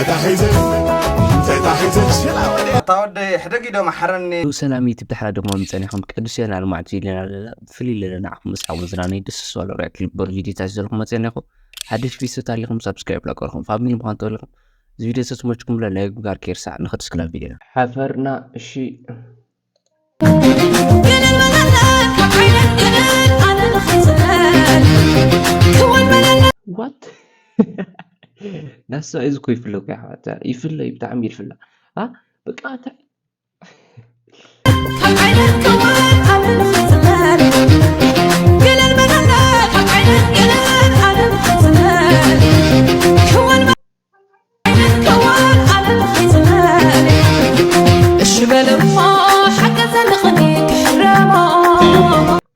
ተታሒዘ፣ ተታሒዘ፣ ሽላ ወዲያ። እታ ወደይ ሕደጊ ዶ መሓረኒ። ሰላም ዩቲብ ተሓራ ድማ ምጸኒኹም ቅዱስ ዮና ልማዕቱ ኢለና ኣለና። ብፍልይ ኢለና ንዓኹም ምስ ሓወዝና ናይ ደስ ዝበሉ ሪያክት ዝበሉ ቪዲዮታት ዘለኹም መጸኒኹም። ሓድሽ ቪዲዮ ተታሊኹም ሳብስክራይብ ላቀርኹም ፋሚሊ ምዃን ተወለኹም። እዚ ቪዲዮ ተትመችኩም ብለ ላይክ ምግባር ከይርሳዕ። ንኸድ እስክላ ቪዲዮ ሓፈርና። እሺ ዋት ናሳ እዚ እኮ ይፍለ እኮ ይሓዋት ይፍለ እዩ ብጣዕሚ ይፍለ ኣ በቃ እንታይ እሺ በልሞ ሓገዘ ንኽኒ ክሕረሞ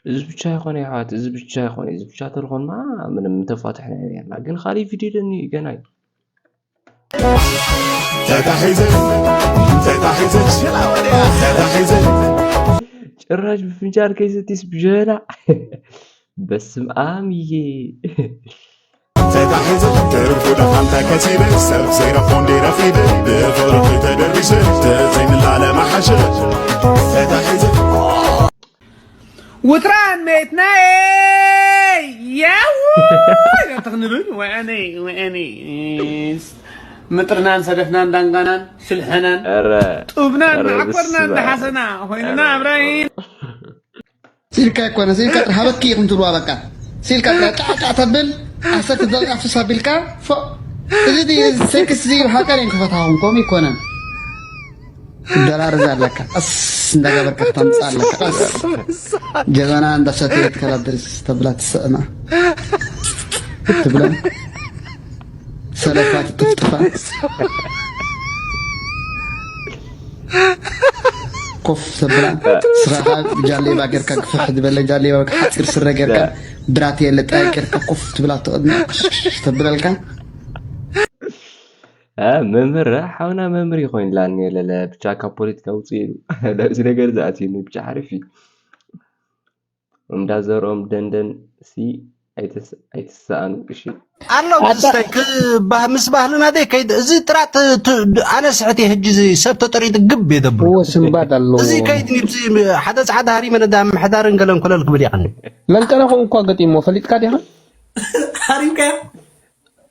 እዚ ብቻ ይኾነ ይሓዋት እዚ ብቻ ይኾነ እዚ ብቻ ተልኾንማ ምንም ተፋትሕና ኔርና ግን ካሊእ ቪድዮ ደኒ ገና እዩ ተታሒዘ፣ ተታሒዘ፣ ሽላ ወዲያ። ተታሒዘ፣ ጭራሽ ብፍንጃል ከይሰቲስ ብጀበና በስም ኣም እየ ተታሒዘ፣ ትርፉ ደኻም ተከሲበ፣ ሰብ ዘይረኽቦ እንዲ ረኺበ፣ ብፍቕሪ ተደርቢሰ፣ ተዘይንላለ መሓሸ። ተታሒዘ፣ ውጥራን መየትናየ ያው ተኽንብል ወአነይ ወአነይ ምጥርናን ሰደፍናን ዳንጋናን ሽልሐናን ኧረ ጡብናን ኧረ መዓኮርናን ብስመ ኣብ። ደሓሰና ኮይንና ኣብራሂም ሲልካ ኣይኮነ ሲልካ ጥራሕ ሃበኪ ኢኹም ትብልዋ በቃ ሲልካ ጥራሕ ጣዕጣዕ ተብል ዓሰርተ ደቂቃ ፍስ ኣቢልካ ፎ እዚ ድዩ እዚ ሴክስ እዚ ሓቀር እዮም ክፈትሃኹም ከምኡ ይኮነን ትደራረዝ ኣለካ ቀስ እንዳገበርካ ክተምፅእ ኣለካ ቀስ ጀበና እንዳሰተየት ከላድርስ ተብላ ትስዕማ ትብለን ሰለፋ ትጥፍጥፋ ኮፍ ተብላ ስኻ ጃሌባ ጌርካ ግፍሕ ዝበለ ጃሌባ ሓፂር ስረ ጌርካ ብራቴ ለጣ ጌርካ ኮፍ ትብላ ትቕድሚ ተብለልካ መምህር ሓውና መምህር ይኮይንላኒ የለለ ብቻ ካብ ፖለቲካ ውፅእ ኢሉ ናብዚ ነገር ዝኣትዩኒ ብቻ ሓሪፍ እዩ እንዳዘርኦም ደንደን ሲ ኣይትሰኣኑ እሺ ኣሎ ክስታይ ክባህ ምስ ባህልና ደይ ከይድ እዚ ጥራጥ ኣነ ስሕት እየ ሕጂ እዚ ሰብ ተጠሪጡ ግብ የደብሩ እዎ ስንባድ ኣለዎ እዚ ከይድ ንብዚ ሓደ ጻዕዳ ሃሪመ ነዳ ምሕዳርን ገለን ኮለል ክብል ይቐኒ ለንቀነ ከምኡ እኳ ገጢሞ ፈሊጥካ ዲኻ ሃሪምካዮ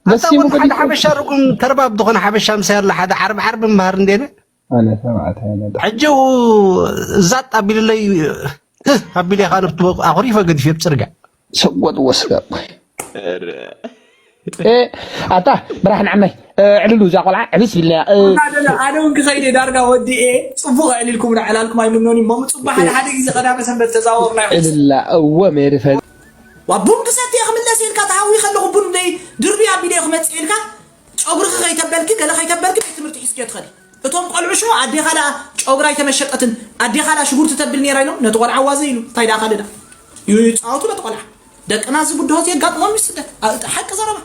በሲሙ ኣታ ሓደ ፈሊጡ ሓበሻ ርጉም ተርባብ ዝኾነ ሓበሻ ምሳይ ኣሎ ሓደ ዓርብ ዓርብ ምባህር እንዴነ ኣነ ሰማዕታይ ነዳ ሕጂ ዛጥ ኣቢልለይ ኣቢለ ኻነብቲ ኣኹሪፈ ገዲፍ የብ ፅርጋ ሰጎጥ ወስጋ ኣታ ብራህን ዓመይ ዕልሉ እዛ ቆልዓ ዕብስ ቢልና ኣነ እውን ክኸይደ ዳርጋ ወዲኤ ፅቡቅ ኣዕሊልኩም ዕላልኩም ኣይምኖን እሞ ምፅቡ ሓደ ሓደ ግዜ ቀዳመ ሰንበት ተዛወርና ዕልላ እወ ሜሪ ፈ ዋ ቡን ክሰትየ ክምለስ ኢልካ ተሃዊ ከለኹ ቡን ደይ ድርቢ ኣቢለ ክመፅእ ኢልካ ጨጉርኺ ከይተበልኪ ገለ ከይተበልኪ ቤት ትምህርቲ ሒዝኪ ትኸዲ እቶም ቆልዑ ሽዑ ኣዴኻ ደኣ ጨጉራ ኣይተመሸጠትን ኣዴኻ ደኣ ሽጉርቲ ተብል ነይራ ኢሎም ነቲ ቆልዓ ዋዘ ኢሉ እንታይ ደኣ ካልእ ደኣ ይፃወቱ ነቲ ቆልዓ ደቅና እዚ ብድሆት የጋጥሞም እዩ ስደት። ኣ-፣ እቲ ሓቂ ዘረባ።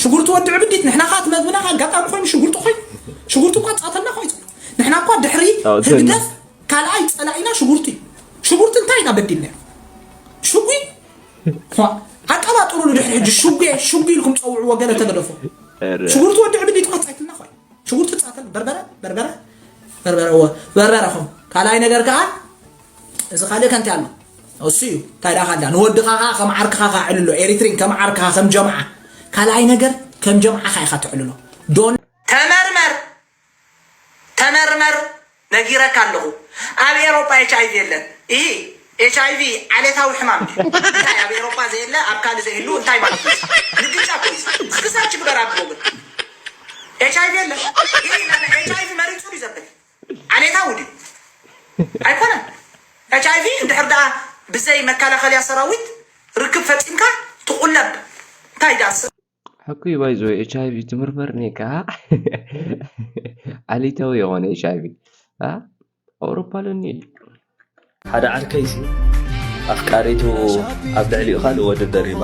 ሽጉርቲ ወዲ ዕብዲት ንሕና ኸዓ እቲ መግብና ኸዓ ኣጋጣሚ ኮይኑ ሽጉርቲ ኮይኑ። ሽጉርቲ እኳ ፃተልና ኮይኑ። ንሕና እኳ ድሕሪ ፃወተልና። ህግደፍ ካልኣይ ፀላኢና ሽጉርቲ እዩ። ሽጉርቲ እንታይ ኢና በዲልና? ሽጉ ኣቀባጥሩሉ ድሕሪ ሕጂ ሽጉ ሽጉ ኢልኩም ፀውዕዎ ገለ ተገደፎ። ኧረ። ሽጉርቲ ወዲ ዕብዲት እኳ ፃይትና ኮይኑ። ሽጉርቲ ፃተል በርበረ በርበረ በርበረ እወ በርበረ ኹም ካልኣይ ነገር ከዓ እዚ ካልእ ከንቲ ኣሎ እሱ እዩ እንታይ ደኣ ካልዳ ንወድኻ ከዓ ከም ዓርክኻ ከዓ ዕልሎ ኤሪትሪን ከም ዓርክኻ ከም ጀምዓ ካልኣይ ነገር ከም ጀምዓኻ ኢኻ ትዕልሎ ዶን ተመርመር ተመርመር ነጊረካ ኣለኹ ኣብ ኤሮጳ ኤች ኣይቪ የለን ይህ ኤች ኣይቪ ዓሌታዊ ሕማም እዩ እንታይ ኣብ ኤሮጳ ዘየለ ኣብ ካልእ ዘይህሉ እንታይ ማለት እዩ ንግጫ እኮ እዩ እስኪ ሰርች ግበር ኣብ ጎግል ኤች ኣይቪ የለን ይህ ኤች ኣይቪ መሪጹ እዩ ዘብል ዓሌታዊ ድዩ ኣይኮነን ኤች ኣይቪ እንድሕር ደኣ ብዘይ መከላኸልያ ሰራዊት ርክብ ፈጺምካ ትቑለብ እንታይ ደኣ ሕኩይ ባይዞ ኤች ኣይቪ ትምርመር ኔካ ዓሊታዊ የኾነ ኤች ኣይቪ ኣውሮፓ ለኒ ሓደ ዓርከይሲ ኣፍቃሪቱ ኣብ ልዕሊኡ ካልእ ወዲ ደሪባ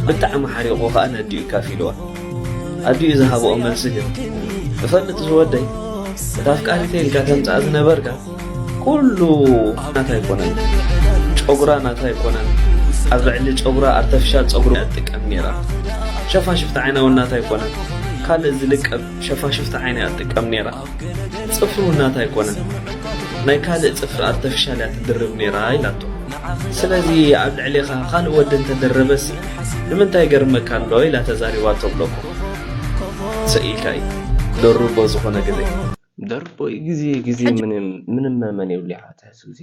ብጣዕሚ ሓሪቑ ከዓ ነዲኡ ካፊልዋ ኣዲኡ ዝሃብኦ መልሲ ግን እፈልጥ ዝወደይ እታ ኣፍቃሪተ ኢልካ ተምፅኣ ዝነበርካ ኩሉ ናታ ኣይኮነን ጨጉራ ናታ ኣይኮነን ኣብ ልዕሊ ጨጉራ ኣርተፊሻል ጸጉሪ እያ ትጥቀም ነይራ ሸፋሽፍቲ ዓይና እውን ናታ ኣይኮነን ካልእ ዝልቀብ ሸፋሽፍቲ ዓይና እያ ትጥቀም ነይራ። ጽፍሪ እውን ናታ ኣይኮነን፣ ናይ ካልእ ጽፍሪ ኣርተፊሻል እያ ትድርብ ነይራ ኢላቶ። ስለዚ ኣብ ልዕሌኻ ካልእ ወዲ እንተደረበሲ ንምንታይ ገርመካ ኣሎ ኢላ ተዛሪባቶ ብለኩም። ስኢልካ እዩ ደርቦ ዝኾነ ግዜ። ደርቦ ግዜ ግዜ ምንም ምንም መመን የብሉ ይሓት ሕዚ ግዜ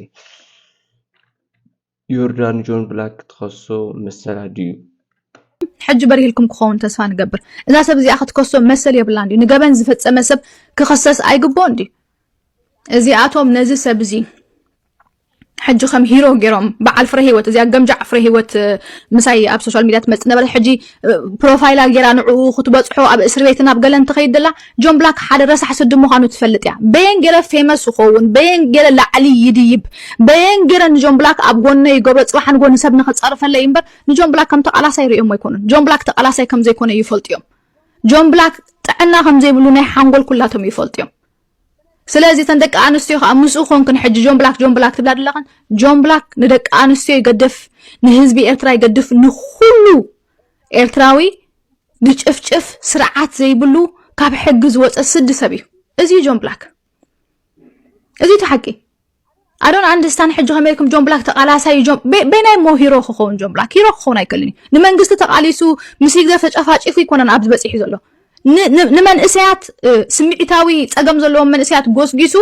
ዮርዳን ጆን ብላክ ክትኸሶ መሰላ ድዩ? ሕጂ በሪህልኩም ክኸውን ተስፋ ንገብር። እዛ ሰብ እዚኣ ክትከሶ መሰል የብላን ድዩ? ንገበን ዝፈጸመ ሰብ ክኸሰስ ኣይግብኦን ድዩ? እዚኣቶም ነዚ ሰብ እዚ ሕጂ ከም ሂሮ ገይሮም በዓል ፍረ ህይወት እዚኣ ገምጃዕ ፍረ ህይወት ምሳይ ኣብ ሶሻል ሚድያ ትመጽእ ነበረት። ሕጂ ፕሮፋይላ ገይራ ንዕኡ ክትበጽሖ ኣብ እስር ቤትን ኣብ ገለን ትኸይድ ደላ። ጆን ብላክ ሓደ ረሳሕ ስዲ ምዃኑ ትፈልጥ እያ። በየን ገይረ ፌመስ ይኸውን፣ በየን ገይረ ላዕሊ ይድይብ፣ በየን ገይረ ንጆን ብላክ ኣብ ጎነ ይገብሮ፣ ጽባሕ ንጎ ንሰብ ንኽጸርፈለይ እምበር ንጆን ብላክ ከም ተቓላሳይ ርእዮም ኣይኮኑን። ጆን ብላክ ተቓላሳይ ከም ዘይኮነ ይፈልጡ እዮም። ጆን ብላክ ጥዕና ከም ዘይብሉ ናይ ሓንጎል ኩላቶም ይፈልጡ እዮም። ስለዚ እተን ደቂ ኣንስትዮ ከዓ ምስኡ ኮንክን ሕጂ ጆን ብላክ ጆን ብላክ ትብላ ዘለኽን ጆን ብላክ ንደቂ ኣንስትዮ ይገድፍ፣ ንህዝቢ ኤርትራ ይገድፍ፣ ንኩሉ ኤርትራዊ ዝጭፍጭፍ ስርዓት ዘይብሉ ካብ ሕጊ ዝወፀ ስዲ ሰብ እዩ። እዚ እዩ ጆን ብላክ። እዚ እቲ ሓቂ። ኣዶን ኣንድስታን ሕጂ ከመይ ኢልኩም ጆን ብላክ ተቃላሳይ እዩ ጆን በ- በናይ ሞ ሂሮ ክኸውን ጆን ብላክ ሂሮ ክኸውን ኣይክእልን እዩ። ንመንግስቲ ተቃሊሱ ምስ ህግደፍ ተጨፋጪፉ ይኮነን ኣብዚ በፂሑ ዘሎ። ን- ን- ንመንእሰያት እ፣ ስምዒታዊ ፀገም ዘለዎም መንእሰያት ጎስጊሱ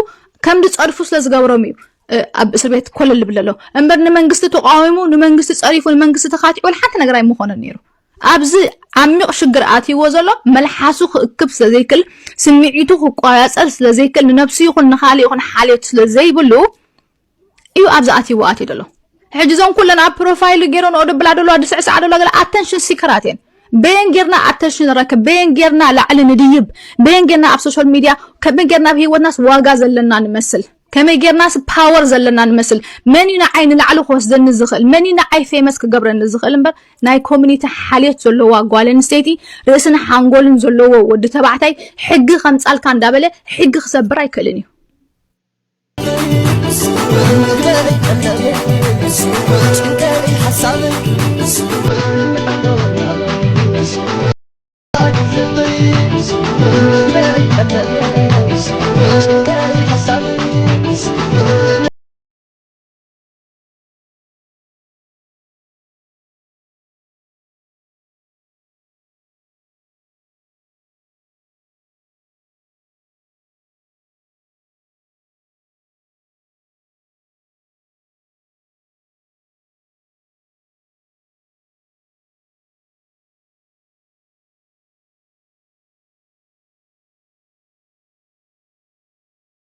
ከም ዝፀድፉ ስለ ዝገብሮም እዩ እ፣ ኣብ እስር ቤት ኮለል ዝብል ዘሎ እምበር ንመንግስቲ ተቃዊሙ ንመንግስቲ ፀሪፉ ንመንግስቲ ተኻቲዑ ሓንቲ ነገር ኣይምኾነን ነይሩ። ኣብዚ ዓሚቕ ሽግር ኣትይዎ ዘሎ መልሓሱ ክእክብ ስለዘይክል ስምዒቱ ክቆጻጸር ስለዘይክል ንነብሱ ይኹን ንኻልእ ይኹን ሓልዮት ስለዘይብሉ እዩ ኣብዚ ኣትይዎ ኣትዩ ዘሎ። ሕጂ እዞም ኩለን ኣብ ፕሮፋይሉ ገይረንኦ ደብላ ደለዋ ድስዕስዓ ደለዋ ገለ ኣተንሽን ሲከራት እየን። በየን ጌርና ኣተንሽን ንረክብ በየን ጌርና ላዕሊ ንድይብ በየን ጌርና ኣብ ሶሻል ሚድያ ከመይ ጌርና ኣብ ህይወትናስ ዋጋ ዘለና ንመስል ከመይ ጌርናስ ፓወር ዘለና ንመስል መን እዩ ንዓይ ንላዕሊ ክወስደኒ ዝኽእል መን እዩ ንዓይ ፌመስ ክገብረኒ ዝኽእል እምበር ናይ ኮሚኒቲ ሓልዮት ዘለዋ ጓል ኣንስተይቲ ርእስን ሓንጎልን ዘለዎ ወዲ ተባዕታይ ሕጊ ከምጻልካ እንዳበለ ሕጊ ክሰብር ኣይክእልን እዩ።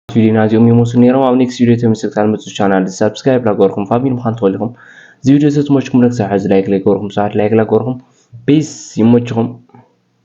ቪዲዮና እዚኦም ይመስሉ ነይሮም። ኣብ ኔክስት ቪዲዮ ተመልሰ ክሳብ ንመፅእ ቻናል ሳብስክራይብ ላገበርኩም ፋሚሊ ምዃን ትኽእሉ ኢኹም። እዚ ቪዲዮ ተትመችኩም ነክሳብ ሕዚ ላይክ ላይገበርኩም ሰዓት ላይክ ላገበርኩም ፒስ ይመችኹም።